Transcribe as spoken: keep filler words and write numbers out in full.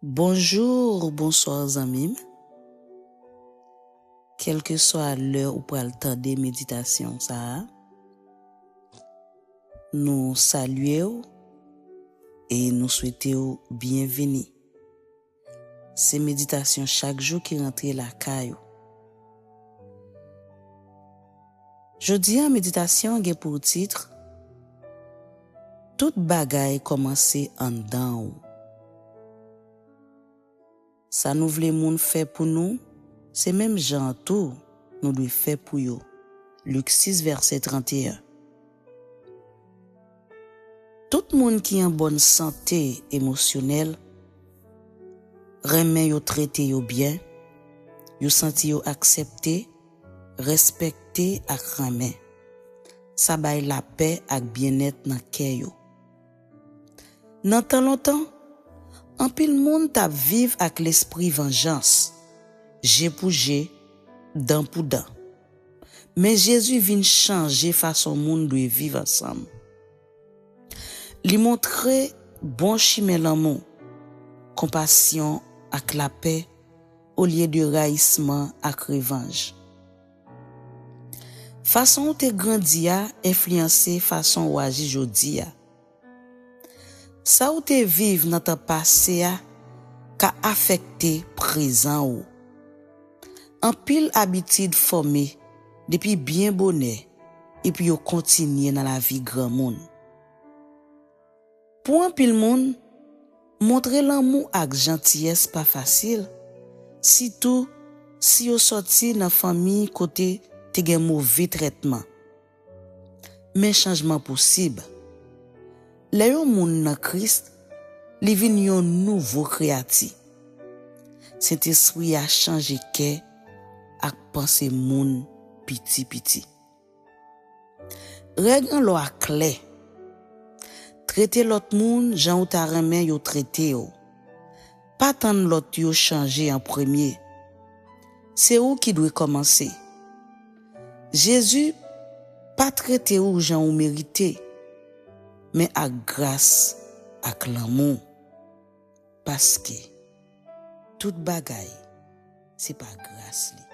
Bonjou, bonswa zanmi m. Kèlkeswa lè ou pral tande meditasyon sa a, nou salye w e nou swete w byenvini. Se meditasyon chak jou ki rantre lakay ou. Jodi a, meditasyon an gen pou tit, Tout bagay kòmanse anndan ou. Sa nou vle moun fè pou nou, se menm jan an tou nou dwe fè pou yo. Lik sis, vèsè trannteyen. Tout moun ki an bòn sante emosyonèl renmen yo trete yo byen, yo santi yo aksepte, respekte ak renmen. Sa bay lapè ak byennèt nan kè yo. Nan tan lontan, anpil moun t ap viv ak lespri vanjans, je pou je, dan pou dan. Men Jezi vin chanje fason moun dwe viv ansanm. Li montre bon chimen lanmou, konpasyon ak lapè, olye de rayisman ak revanj. Fason w te grandi a enfliyanse fason w aji jodi a. Sa w te viv nan tan pase a ka afekte prezan ou. Anpil abitid fòme depi byen bonè epi yo kontinye nan lavi granmoun. Pou anpil moun, montre lanmou ak jantiyès pa fasil, sitou si yo sòti nan fanmi kote te gen move trètman. Men chanjman posib. Lè yon moun nan Kris, li vin yon nouvo kreyati. Sentespri a chanje kè ak panse moun piti piti. Règ an lò a klè. Trete lòt moun jan ou ta renmen yo trete w. Pa tann lòt yo chanje an premye. Se ou ki dwe kòmanse. Jezi pa trete ou jan ou merite, men ak gras ak lanmou. Paske tout bagay se pa gras li.